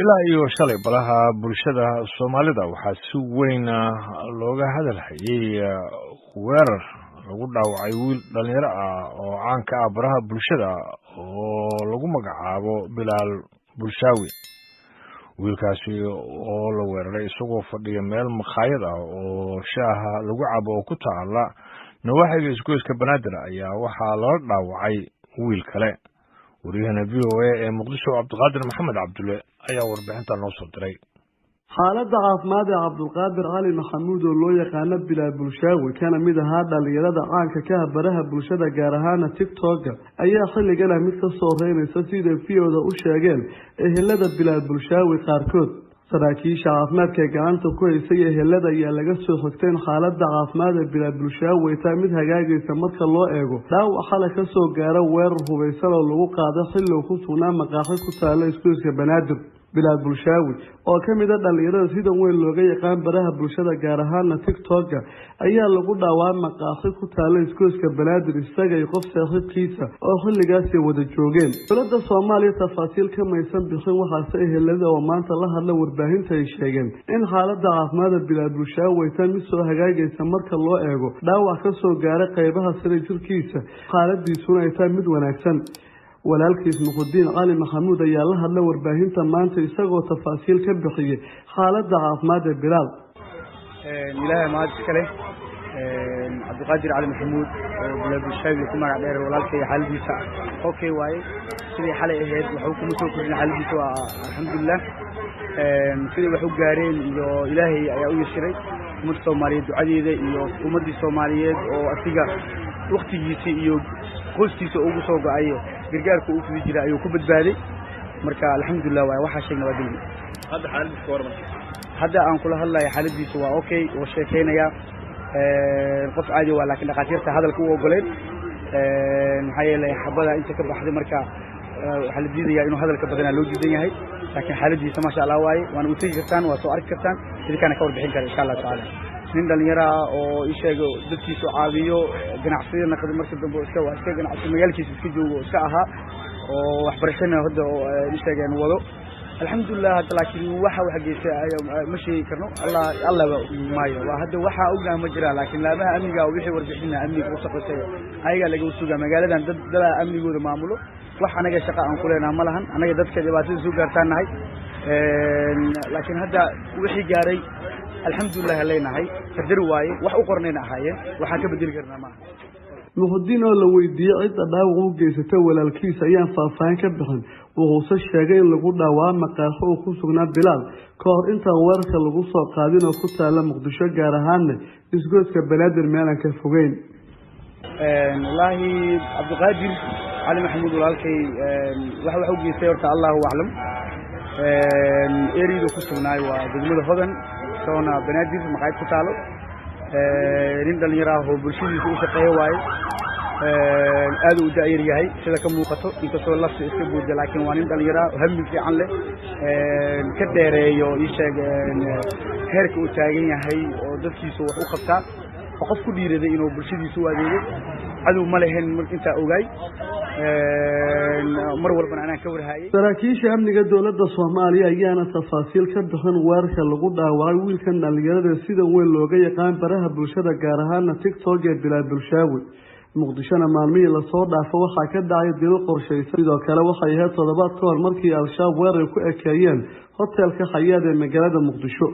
Ilaa iyo shalay baraha bulshada Soomaalida waxaa si weyn looga hadal hayay weerar lagu dhaawacay wiil dhalinyaro ah oo caan ka ah baraha bulshada oo lagu magacaabo Bilaal Bulshaawi. Wiilkaasi oo la weeraray isagoo fadhiya meel makhaayad ah oo shaaha lagu cabo oo ku taala nawaaxiga isgoyska Banaadir ayaa waxaa lala dhaawacay wiil kale. Wariyahana VOA ee Muqdisho, Cabdiqaadir Maxamed Cabdulle, ayaa warbixinta noo soo diray. Xaaladda caafimaad ee Cabdulqaadir Cali Maxamuud, oo loo yaqaano Bilaal Bulshaawi, kana mid ahaa dhalinyarada caanka ka ah baraha bulshada, gaar ahaana TikToka, ayaa xilligan ah mid ka soo reynaysa, siday VOA-da u sheegeen ehelada Bilaal Bulshaawi qaarkood. Saraakiisha caafimaadka ee gacanta ku haysay ehelada ayaa laga soo xigtay in xaaladda caafimaad ee Bilaal Bulshaawi ay tahay mid hagaagaysa marka loo eego dhaawac xalay ka soo gaara weerar hubaysan oo lagu qaaday xilli uu ku sugnaa maqaaxi ku taala isgoyska Banaadir. Bilaal Bulshaawi, oo ka mid ah dhalinyarada sida weyn looga yaqaan baraha bulshada, gaar ahaana TikToka, ayaa lagu dhaawacay maqaaxi ku taala isgoyska Banaadir, isaga iyo qof saaxiibkiisa oo xilligaasi wada joogeen. Dowladda Soomaaliya tafaasiil ka maysan bixin, waxaase ehelada oo maanta la hadla warbaahinta ay sheegeen in xaaladda caafimaadda Bilaal Bulshaawi ay tahay mid soo hagaagaysa marka loo eego dhaawac ka soo gaaray qeybaha sare jirkiisa, xaaladiisuna ay tahay mid wanaagsan. Walaalkiis Muxudiin Cali Maxamuud ayaa la hadlay warbaahinta maanta, isagoo tafaasiil ka bixiyey xaaladda caafimaad ee Bilaal. Ilaahay mahad iska leh. Cabdiqaadir Cali Maxamuud oo Bilaal Bulshaawi ku magac dheer, walaalkay, xaaladiisa okay waaye. Sidii xalay ahayd waxba kuma soo kordhin xaaladiisa, waa alxamdulilah. Sidai wax u gaareen iyo Ilaahay ayaa u yashiray, ummadda Soomaaliyeed ducadeeda iyo ummaddii Soomaaliyeed oo asiga waktigiisa iyo qoyskiisa ugu soo go-ay gargaarka uu fidi jiray ayuu ku badbaaday. Marka alxamdulilah waay, waxaa sheegna waa dembi. Hadda xaaladiisa ka warran? Hadda aan kula hadlayo xaaladiisa waa okay, oo sheekaynaya, qof caadi waa, laakiin dhakhaatiirta hadalka u ogoleen, maxaa yeelay xabada inta ka baxday. Marka waxaa la diidayaa inuu hadalka badanaa loo diidan yahay, laakiin xaaladiisa maasha Allah waaye. Waana u tegi kartaan, waa soo arki kartaan, idinkaana ka warbixin kara insha Allahu tacaala. Nin dhalinyaro ah oo ii sheego dadkiisu caawiyo, ganacsiyada naqdi, marka dambe iska waa iska ganacsi, magaalkiisa iska joogo oo iska ahaa, oo waxbarashana hadda oo ii sheegeen wado, alxamdulilah. Hadda laakiin waxa geystay ma sheegi karno, Allah Allah maayo. Waa hadda waxa ognaha ma jiraan, laakiin laamaha amniga wixii warbixina amniga u shaqeysaya ayagaa laga sugaa. Magaaladan dad dadaa amnigooda maamulo, wax anaga shaqa aan ku leenaha ma lahan. Anaga dadka dhibaatada soo gaartaan nahay, laakiin hadda wixii gaaray alxamdulilah leenahay, qadar waaye, wax u qornayna ahaayeen, waxaan ka bedeli karnaa maaha. Muxudiin oo la weydiiyey cidda dhaawac u geysatay walaalkiis ayaan faahfaahin ka bixin, wuxuuse sheegay in lagu dhaawacay maqaaxo uu ku sugnaa Bilaal ka hor intaan weerarka lagu soo qaadin oo ku taala Muqdisho, gaar ahaanna isgoyska Banaadir meelaan ka fogeyn. Wallaahi Cabdiqaadir Cali Maxamuud walaalkay waxa u geystay horta Allahu aclam. Eriyadu ku sugnaay waa degmada Hodan, soona Banaadir maqaayad ku taalo. Nin dhalinyaro ah oo bulshadiisa u shaqeeya waaye, aad u da'yar yahay sida ka muuqato, inkastoo lafta iska buuda, laakiin waa nin dhalinyaro ah hami fiican leh, ka dheereeyo ii sheeg heerka uu taagan yahay oo dadkiisa wax u qabtaa, oo qof ku dhiiraday inuu bulshadiisa u adeego. Cadow ma lehen intaa ogaay, mar walbana anaan ka warhaayay. Saraakiisha amniga dowladda Soomaaliya ayaana tafaasiil ka bixin weerarka lagu dhaawacay wiilkan dhalinyarada sida weyn looga yaqaan baraha bulshada, gaar ahaana TikTok, ee Bilaal Bulshaawi. Muqdishona maalmihii lasoo dhaafo waxaa ka dhacay dilo qorshaysan. Sidoo kale waxay ahayd toddobaad ka hor markii Al-Shabaab weerar ku ekeeyeen hotelka Xayaad ee magaalada Muqdisho.